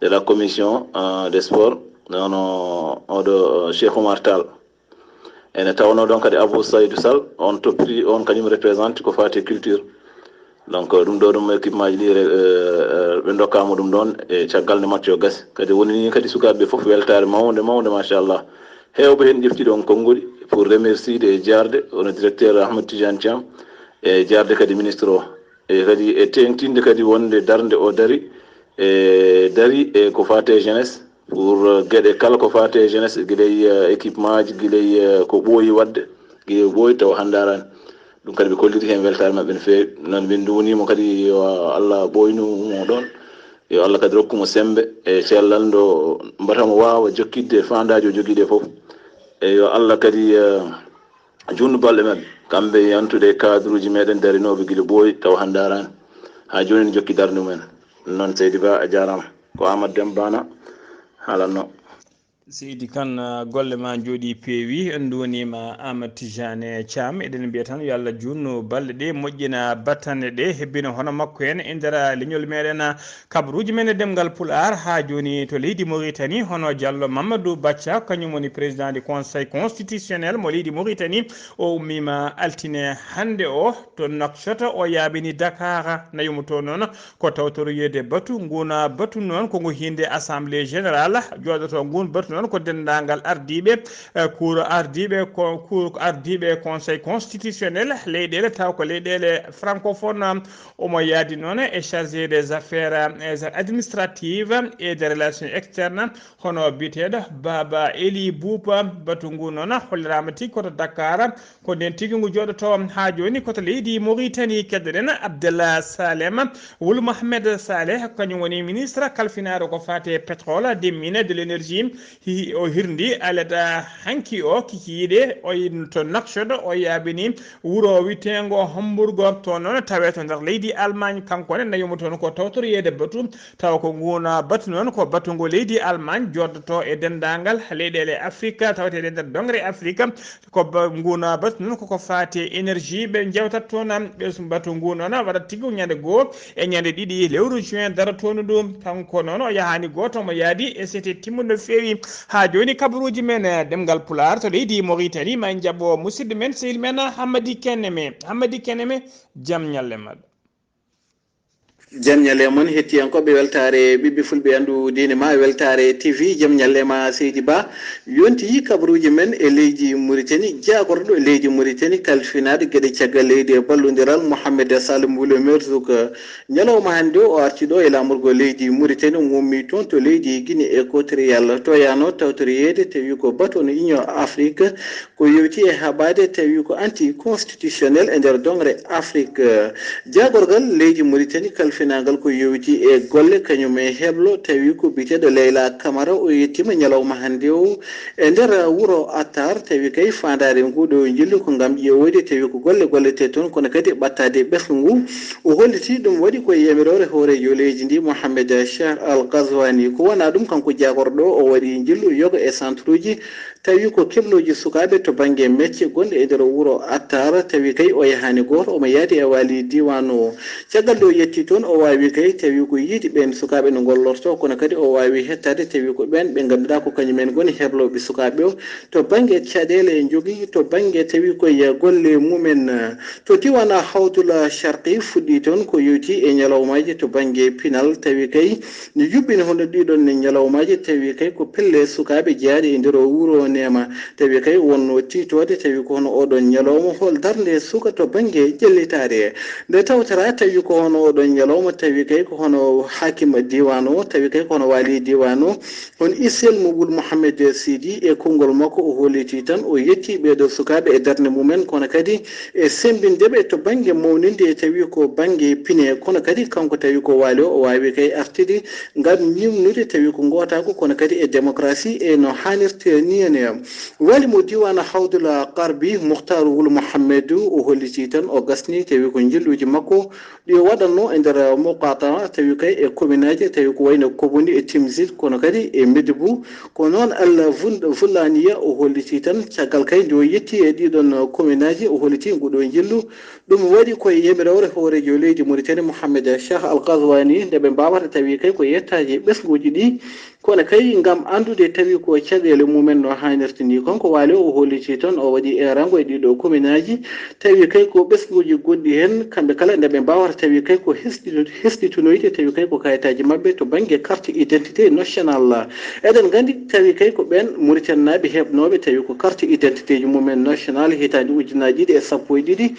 de la commission, eh, des sports, hono oɗo, eh, Cheikh Oumar Tall. Ene tawnoo ɗoon kadi Abou Saïdou Sall, on toppiri, on kañum représenté ko faati e culture. Donc, ɗum ɗo, ɗum équipement ji ɗi, eh, eh, ɓe ndokkaama ɗum ɗoon e caggal nde match o gasi. Kadi woni ni kadi sukaaɓe ɓe fof weltaare mawnde, mawnde, machallah. Heewɓe heen ƴefti ɗoon konngol pour remercier e jaarde, hono directeur Ahmed Tidiane Thiam, e jaarde kadi ministre o. E kadi e teeŋtinde kadi wonde darnde o dari, e dari e ko faati e jeunesse, pour, eh, geɗe kala ko faati e jeunesse, gila e, eh, équipement ji, gila e, eh, ko ɓooyi waɗde, gila e ɓooyi taw hannde araani. Ɗum kadi ɓe kolliti heen weltaare maɓɓe no feewi. Noon ɓe nduwniimo kadi yo Allah ɓooynu mo ɗoon. Yo Allah kadi rokku mo semmbe e cellal ndo mbata mo waawa jokkitde faandaaji o jogii ɗe fof. E yo Allah kadi, eh, juutnu balɗe maɓɓe, kamɓe yantude e cadre uji meɗen darinooɓe gila ɓooyi tawa hannde araani. Haa jooni ne jokki darnde mumen. Noon seydi Ba a jaaraama. Ko Amadou Deme Bana haalatnoo. Seydi Kane, golle ma njooɗi peewi, en nduwaniima Aamadu Tijaani Caam. Eɗen mbiya tan yo Allah juutnu balɗe ɗe, moƴƴina battane ɗe, hebbina hono makko en e nder leñol meɗen. Kabaruuji men e ɗemngal Pulaar haa jooni to leydi Moritani, hono Jallo Mamadou Bacca, kañum woni président du Conseil constitutionnel mo leydi Moritani. O ummiima altine hannde o to Nouakchott, o yaaɓini Dakar, nayo mo to noon. Ko tawtoroyeede batu ngun, batu noon ko ngu hinnde Assemblée Générale, jooɗoto ngun batu noon ko denndaangal ardiiɓe, eh, cour ardiiɓe, ko, cour ardiiɓe Conseil constitutionnel, leyɗeele taw ko leyɗeele francophone. Omo yaadi noon e chargé des affaires, eh, administratives et des relations externes, hono biyeteeɗo Baba Eli Buupa. Batu ngu noon holliraama tigi ko to Dakar, ko ndeen tigi ngu jooɗoto. Haa jooni ko to leydi Moritani. Keddoɗen Abdallah Salem Wul Mohamed Saleh, kañum woni ministre kalfinaaɗo ko faati e pétrole, des mines, de l'énergie. Hi-, o hirndi alada hanki o kikiiɗe, o yii to Nouakchott, o yaaɓini wuro wiyeteengo Hamburgo, toon noon tawee to nder leydi Allemagne. Kanko ne, nayo mo toon ko tawtoroyeede batu, tawa ko ngun batu noon ko batu ngo leydi Allemagne jooɗoto e denndaangal leyɗeele Afrique, tawetee e nder doŋre Afrique. Ko ba-, ngun batu noon koko faati e énergie. Ɓe njewtat toon, ɓe s-, batu ngu noon waɗat tigi ñande goo e ñande ɗiɗi lewru juin darotoondu ndu. Kanko noon o yahaani gooto, omo yaadi e sete timmuɗo no feewi. Haa jooni kabaruuji men, eh, ɗemngal Pulaar to leydi Moritani, ma en njaɓɓo musidɗo men, sehil men Hammadi Keneme. Hammadi Keneme, jam ñalle maɗa. Jam ñalle mon hettiyankooɓe weltaare ɓiɓɓe fulɓe anndu diine ma, weltaare T V, jam ñalle ma seydi Ba. Yonti kabaruuji men e leydi Moritani, jaagorɗo leydi Moritani kalfinaaɗo geɗe caggal leydi e ballondiral Mohamed Salim Wule Merzouk. Ñalawma hannde o, o arti ɗo e laamorgo leydi Moritani, o ummi toon to leydi Guinée Équatoriale. To yaano tawtoreyeede tawi ko batu no Union Afrique, ko yowti e haɓaade tawi ko anti-constitutionnel e nder doŋre Afrique. Jaagorgal leydi Moritani kalfinaangal ko yowti e golle kañum e heblo, tawi ko biyeteeɗo Leyla Kamara, o yettiima ñalawma hannde o e nder wuro Attar, tawi kay faandaare nguɗo njillu ko ngam ƴeewoyde tawi ko golle gollete toon, kono kadi ɓattaade ɓesngu ngu. O holliti ɗum waɗi ko e yamiroore hooreejo leydi ndi, Mohamed Cheikh Al Ghazouani. Ko wona ɗum, kanko jaagorɗo o waɗi njillu yoga e centre uji, tawi ko keblooji sukaaɓe to bannge mecce gonɗe e nder wuro Attar, tawi kay o yahaani gooto, omo yaadi e waali diiwaan o. Caggal nde o yetti toon, o waawi kay tawi ko yiide ɓeen sukaaɓe no ngollorto, kono kadi o waawi hettaade tawi ko ɓeen ɓe ngannduɗaa ko kañum en ngoni heblooɓe sukaaɓe o to bannge caɗeele e njogii, to bannge tawi ko e golle mumen. To diiwaan Hawdul Sharqi fuɗɗii toon ko yowti e ñalawmaaji to bannge pinal, tawi kay no yuɓɓini hono ɗiɗon ñalawmaaji, tawi kay ko pelle sukaaɓe jeyaaɗe e nder o wuro Neema, tawi kay wonno tiitoode, tawi ko hono oɗon ñalawma hol darnde suka to bannge ƴellitaare. Nde tawtara tawi ko hono oɗon ñalawma, tawi kay ko hono hakim diiwaan o, tawi kay ko hono waali diiwaan o, on Isel mo Wul Mohamed Sidi e konngol makko o holliti tan o yetti ɓeeɗo sukaaɓe e darnde mumen, kono kadi e semmbinde ɓe to bannge mawninde, tawi ko bannge pine, kono kadi kanko tawi ko waali o, o waawi kay artide ngam ñimnude tawi ko ngootaagu, kono kadi e démocratie e no haanirta ni en. Waali mo diiwaan Hawdul Garbi, Mukhtar Wul Mohamed, o holliti tan o gasni tawi ko njilluuji makko ɗi o waɗatno e nder muqataa, tawi kay e kominaaji, tawi ko wayno Koboni e Timzit, kono kadi e Medbu. Ko noon Al Vul-, Vullaniya o holliti tan, caggal kay nde o yetti e ɗiɗon kominaaji, o holliti nguɗo njillu. Ɗum waɗi ko e yamiroore hooreejo leydi Moritani, Mohamed Cheikh Al Ghazouani, nde ɓe mbaawata tawi kay ko yettaaji ɓesnguuji ɗi, kono kay ngam anndude tawi ko caɗeele mumen no haanirta ni. Kanko waali o, o holliti tan o waɗi erango e ɗiɗo kominaaji, tawi kay ko ɓesnguuji goɗɗi heen, kamɓe kala nde ɓe mbaawata tawi kay ko hesɗi-, hesɗitinoyde, tawi kay ko kayitaaji maɓɓe to bannge carte identité nationale. Eɗen nganndi tawi kay ko ɓeen Muritaninaaɓe heɓnooɓe tawi ko carte identitéji mumen nationale hitaande ujunnaaji ɗiɗi e sappo e ɗiɗi.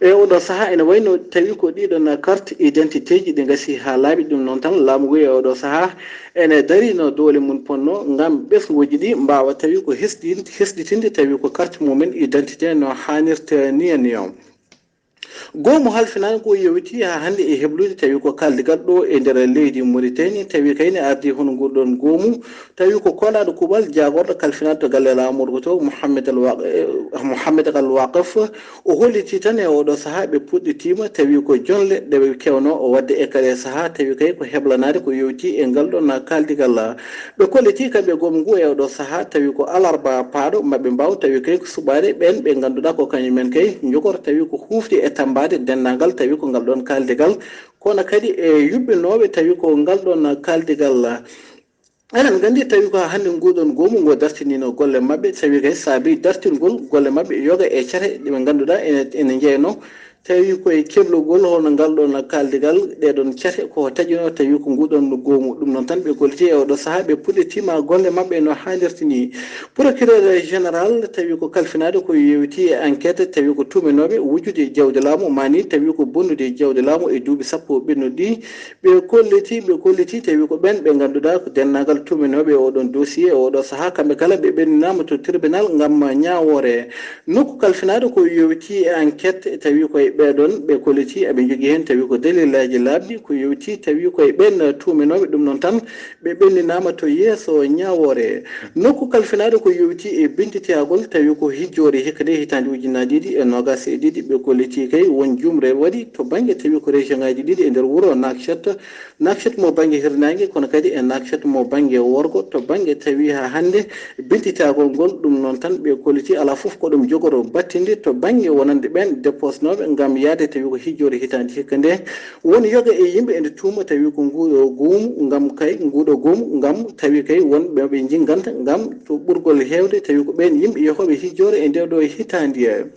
E oɗo sahaa ene wayno tawi ko ɗiɗon carte identitéji ɗi ngasi haa laaɓi. Ɗum noon tan laamu ngu e oɗo sahaa ene darino doole mum ponno ngam ɓesnguuji ɗi mbaawa tawi ko hesɗi-, hesɗitinde tawi ko carte mumen identité no haanirta ni e ni o. Goomu halfinaango ko yewti haa hannde e heblude tawi ko kaaldigal ɗo e nder leydi Mauritanie, tawi kayne ardi hono nguurɗon goomu, tawi ko koolaaɗo kuuɓal jaagorɗo kalfinaade to galle laamorgo to, Mohamed Al Waq-, eh, Mohamed Al Waqif, o holliti tan e oɗo sahaa ɓe puɗɗitiima tawi ko jonle ɗe ɓe kewno o waɗde e kala sahaa, tawi kay ko heblanaade ko yewti e ngal ɗon kaaldigal. Ɓe kolliti kamɓe goomu ngu e oɗo sahaa, tawi ko alarba paaɗo maɓɓe mbaaw, tawi kay ko suɓaade ɓeen ɓe ngannduɗaa ko kañum en kay njogor, tawi ko huufde e tammbaade denndaangal, tawi ko ngal ɗon kaaldigal, kono kadi e yuɓɓinooɓe, tawi ko ngal ɗon kaaldigal. Eɗen nganndi, tawi ko haa hannde nguɗon goomu ngo dartiniino golle maɓɓe, tawi kay saabi dartingol golle maɓɓe yoga e cate ɗe ɓe ngannduɗaa ene, ene njeyno, tawi koye keblugol hono ngal ɗon kaaldigal, ɗee ɗon cate ko taƴino, tawi ko nguɗon goomu. Ɗum noon tan ɓe kolliti e oɗo sahaa, ɓe puɗɗitiima golle maɓɓe no haanirta ni. Procureur général tawi ko kalfinaade ko yewti e enquête, tawi ko tuuminooɓe wujjude jawdi laamu, mani tawi ko bonnude jawdi laamu e duuɓi sappo ɓennuɗi. Ɓe kolliti, ɓe kolliti tawi ko ɓeen ɓe ngannduɗaa ko denndaangal tuuminooɓe e oɗon dossier, e oɗo sahaa, kamɓe kala ɓe ɓenninaama to tribunal ngam ñaawoore. Nokku kalfinaaɗo ko yewti e enquête, tawi koye ɓeeɗon ɓe kolliti, eɓe njogii heen tawi ko dalilaaji laaɓɗi, ko yewti tawi koye ɓeen tuuminooɓe. Ɗum noon tan, ɓe ɓenninaama to yeeso ñaawoore. Nokku kalfinaaɗo ko yewti e bintitagol, tawi ko hijjoore hikka nde hitaande ujunnaaji ɗiɗi e noogaas e ɗiɗi, ɓe kolliti kay won juumre waɗi to bannge tawi ko région ngaaji ɗiɗi e nder wuro Nouakchott, Nouakchott mo bannge hirnaange, kono kadi e Nouakchott mo bannge worgo, to bannge tawi haa hannde bintitagol ngol. Ɗum noon tan ɓe kolliti alaa fof ko ɗum jogoro battinde to bannge wonande ɓeen deposnooɓe ngam yahde tawi ko hijjoore hitaande hikka nde. Won yoga e yimɓe ene tuuma tawi ko nguɗo goomu ngam kay, nguɗo goomu ngam tawi kay won ɓe ɓe jinnganta ngam to ɓurgol heewde tawi ko ɓeen yimɓe yehooɓe hijjoore e nde ɗo hitaande.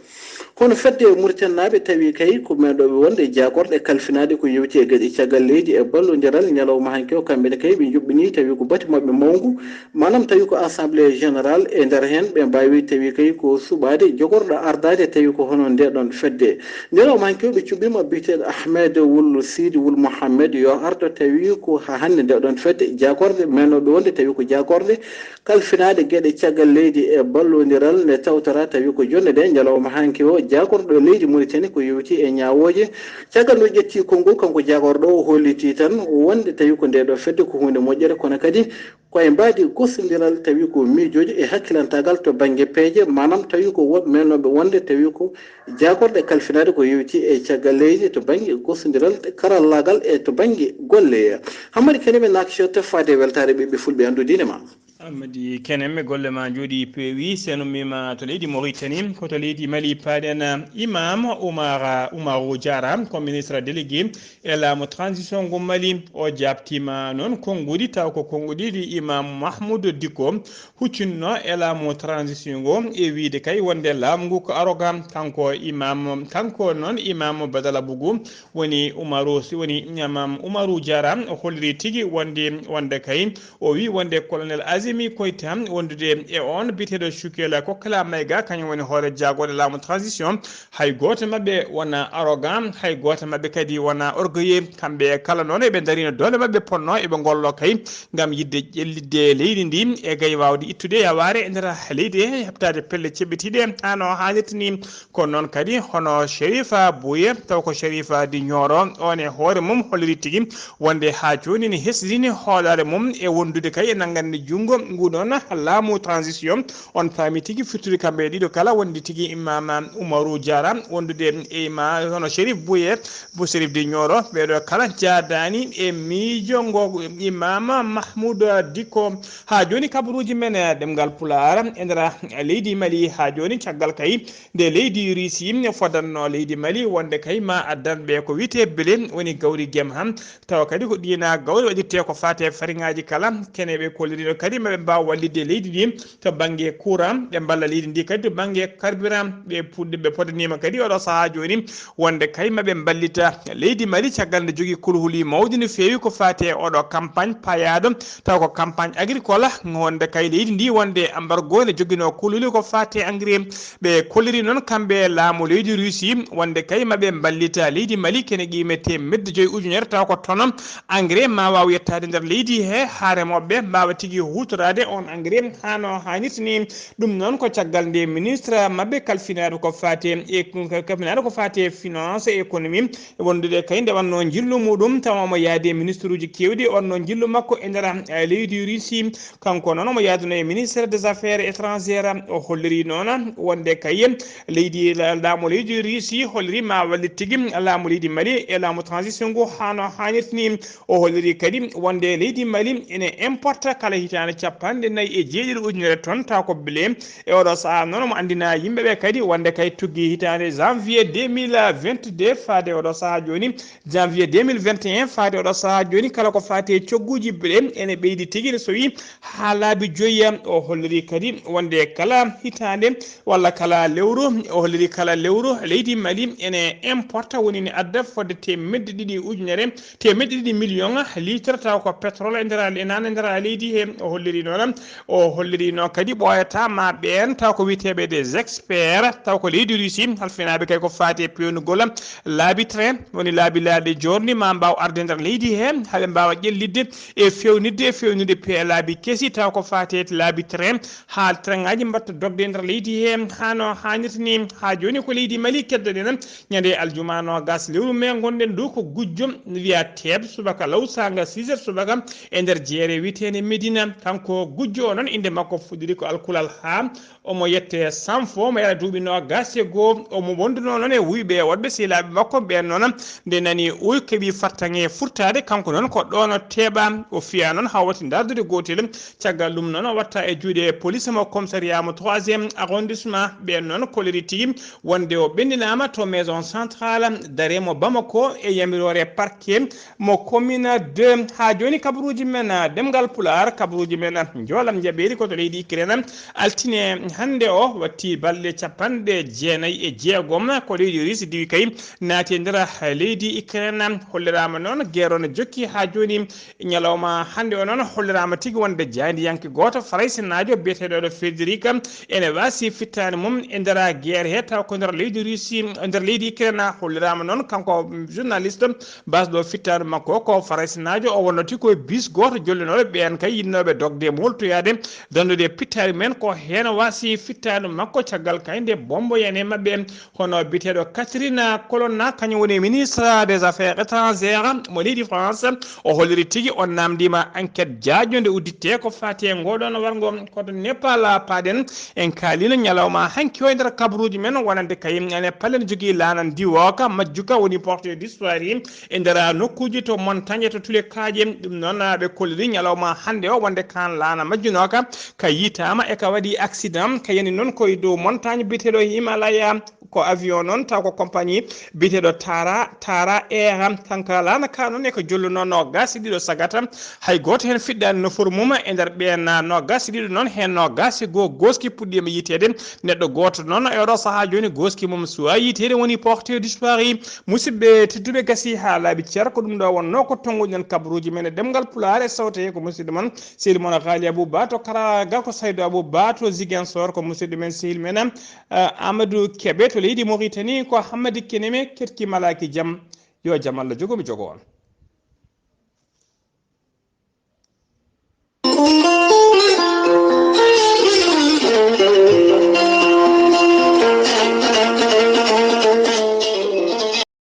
Kono fedde Mauritanie naaɓe tawi kay ko meeɗooɓe wonde jaagorɗe kalfinaaɗe ko yewti e geɗe caggal leydi e ballondiral ñalawma hanki o, kamɓe ne kay ɓe njuɓɓini tawi ko bati maɓɓe mawngu, maanaam tawi ko assemblée générale e nder heen ɓe mbaawi tawi kay ko suɓaade jogorɗo ardaade tawi ko hono nde ɗon fedde. Ñalawma hanki o ɓe cuɓɓiima biyeteeɗo Ahmed wul Sidi wul Mohammed yo ardo tawi ko haa hannde nde ɗon fedde jaagorɗe meeɗooɓe wonde tawi ko jaagorɗe kalfinaaɗe geɗe caggal leydi e ballondiral nde tawtara tawi ko jonnde nde ñalawma hanki o jaagorɗo leydi Mauritanie ko yewti e ñaawooje. Caggal nde o ƴetti konngol, kanko jaagorɗo o holliti tan wonde tawi ko nde ɗo fedde ko huunde moƴƴere, kono kadi koye mbaadi gostondiral tawi ko miijooji e hakkilantaagal to bannge peeje, maanaam tawi ko woɓɓe meeɗooɓe wonde tawi ko jaagorɗe kalfinaaɗe ko yewti e caggal leydi to bannge gostondiral, karallaagal e to bannge golle. Hammadi Kane ɓe Nouakchott faade e weltaare ɓiɓɓe fulɓe anndu diine ma. Ammadi Kene, mi golle ma njooɗi peewi. Seno mima to leydi Mauritanie, ko to leydi Mali paaɗen. Imam Umar, Umaru Jara ko ministre délégué e laamu transition ngu Mali. O jaabtiima noon konnguɗi, taw ko konnguɗi ɗi Imam Mahmoud Dicko huccinno e laamu transition ngo e wiide kay wonde laamu ngu ko arrogant. Kanko Imam, kanko noon Imam Badala Bougou woni Umaru, si woni Imam Umaru Jara, o holliri tigi wonde, wonde kay o wi wonde Colonel Azimi Koita wondude e on biyeteeɗo Shukela Kokla Maïga, kañum woni hoore jaagorɗe laamu transition. Hay gooto maɓɓe wona arrogant, hay gooto maɓɓe kadi wona orgueilleux. Kamɓe kala noon eɓe ndarino doole maɓɓe ponno eɓe ngollo kay ngam yidde ƴellitde leydi ndi e gay waawde ittude yawaare e nder leydi he, heɓtaade pelle ceɓɓitiiɗe haa no haanirta ni. Kono noon kadi hono Sherifa Bouye, taw ko Sherifa di Nioro, on e hoore mum holliri tigi wonde haa jooni ne hesɗitini hoolaare mum e wondude kay e nanngande junngo ngu ɗoon laamu transition. On paami tigi firtude kamɓe e ɗiɗo kala wonde tigi Imam Umaru Jara wondude e ma hono Sherif Bouye, Bou Sherif di Nioro, ɓeeɗo kala jaadaani e miijo ngo Imam Mahmoud Dicko. Haa jooni kabaruuji men e ɗemngal Pulaar e nder leydi Mali haa jooni, caggal kay nde leydi Russie fodanno leydi Mali wonde kay ma addan ɓe ko wiyetee blé, woni gawri gem han, tawa kadi ko ɗiina gawri waɗirtee ko faati e fariŋaaji kala. Kene ɓe kollirino kadi maɓe mbaawa wallitde leydi ndi to bannge courant, ɓe mballa leydi ndi kadi to bannge carburant. Ɓe puɗɗi, ɓe podaniima kadi oɗo sahaa jooni wonde kay maɓe mballita leydi Mali caggal nde jogii kulhuli mawɗi no feewi ko faati e oɗo campagne payaaɗo, taw ko campagne agricole, wonde kay leydi ndi wonde embargo ne joginoo kulhuli ko faati e engrais. Ɓe kolliri noon kamɓe laamu leydi Russie wonde kay maɓe mballita leydi Mali kene qiimetee medde joyi ujunere, taw ko tono engrais ma waaw yettaade nder leydi he, haa remooɓe mbaawa tigi huutorde Rade on engrais hano hanirta ni. Ɗum noon ko caggal nde ministre maɓɓe kalfinaaɗo ko faate e kalfinaaɗo ko faate finance et économie wondude kay nde wannoo njillu muɗum tawa omo yaade ministre uji kewɗi. Wannoo njillu makko e nder leydi Russie. Kanko noon omo yaaduno e ministre des affaires étrangères. O holliri noon wonde kay leydi laamu leydi Russie holliri ma wallit tigi laamu leydi Mali e laamu transition ngu hano hanirta ni. O holliri kadi wonde leydi Mali ene importa kala hitaande capanɗe nayi e jeeɗiɗi ujunere ton taw ko blé. E oɗo saha noon omo anndina yimɓe ɓe kadi wonde kay tuggi hitaande janvier deux mille vingt-deux faade oɗo saha jooni. Janvier deux mille vingt et un faade oɗo saha jooni kala ko faati e cogguji blé ene ɓeydi tigi ne sowi ha laabi joyi. O holliri kadi wonde kala hitaande walla kala lewru, o holliri kala lewru leydi Mali ene importa woni ne adda fodde teemedde ɗiɗi ujunere teemedde ɗiɗi million litre taw ko pétrole e nder e nana e nder leydi he. O holliri noon o holliri noon kadi ɓooyata ma ɓeen taw ko wiyeteeɓe des experts taw ko leydi Russie halfinaaɓe kay ko faati e pewnugol laabi train woni laabi laaɗe jorni ma mbaaw arde nder leydi he haɓe mbaawa ƴellidde e fewnitde e fewnude pe laabi kesi taw ko faati e laabi train haa train ngaji mbatta dogde e nder leydi he hano hanirta ni. Ha jooni ko leydi Mali keddoɗen ñande aljuma nogas lewru me gonɗen dow ko gujjo wiya teeb subaka law sanga six heures subaka e nder jeere witeende Medina. Kanko gujjo o noon innde makko fuɗɗiri ko alkulal ha omo yette sanfo mo yara duuɓi nogas e goo omo wonduno noon e wuyɓe e woɗɓe sehilaaɓe makko ɓeen noon. Nde nani o keɓi fartaŋe furtaade kanko noon ko ɗoon o teeɓa o fiya noon hawati ndardude gootel. Caggal ɗum noon o watta e juuɗe police mo commissariat mo troisième arrondissement ɓeen noon koliri tigi wonde o ɓendinaama to maison centrale dare mo Bamako e yamiroore parquet mo commune deux. Ha jooni kabaruuji men ɗemngal pulaar kabaruuji men njoolam njaɓeeri ko to leydi Ukraine. Altine hannde o watti balɗe capanɗe jeenayi e jeegom ko leydi Russie diwi kay naati e nder leydi Ukraine. Holliraama noon guerre o no jokki ha jooni. Ñalawma hannde o noon holliraama tigi wonde jaayndiyanke gooto faraysinaajo biyeteeɗo ɗo Federica ene waasi fittaande mum e nder guerre he taw ko nder leydi Russie e nder leydi Ukraine. Holliraama noon kanko journaliste basɗo fittaande makko ko faraysinaajo o wonnoti koye bis gooto jollinooɓe ɓeen kay yiɗnooɓe dogde moltoyaade dandude pittaari men ko heen waasi fittaande makko caggal kay nde bombo yani maɓɓe. Hono biyeteeɗo Katrina Colonna kañum woni ministre des affaires étrangères mo leydi France. O holliri tigi o namdima enquête jaajo nde udditte ko fati e ngoɗon wargo koto Nepal paaɗen. En kaalino ñalawma hanki o e nder kabaruuji men wonande kay ene palen jogii laanan diwoka majjuka woni porte d'histoire e nder nokkuuji to montagne to tule kaaƴe. Ɗum noon ɓe kolliri ñalawma hannde o wonde kan laana majjunooka ka yitaama e ka waɗi accident ka yani noon koye dow montagne biyeteeɗo Himalaya. Ko avion noon taw ko compagnie biyeteeɗo Tara Tara Air kanka laana ka noon e ko jolluno nogas e ɗiɗo sagata. Hay gooto heen fiɗɗaani nafoore mum e nder ɓeen nogas e ɗiɗo noon heen nogas e goo goski puɗɗiima yiteede. Neɗɗo gooto noon e oɗo sahaa jooni goski mum suwa yiteede woni porte disparu. Musidɓe tedduɓe gasi haa laaɓi cer ko ɗum ɗo wonnoo ko tonnguɗen kabaruuji men e ɗemngal pulaar e sawte ko musidɗo mon sehil mon Haali Abou Ba to Karaga ko Saydou Abou Ba to Ziguinchor ko musidɗo men sehil men Amadou Kebe to leydi Mauritanie ko Hammadi Keneme ketki malaaki jam. Yo jam Allah jogo mi jogo on.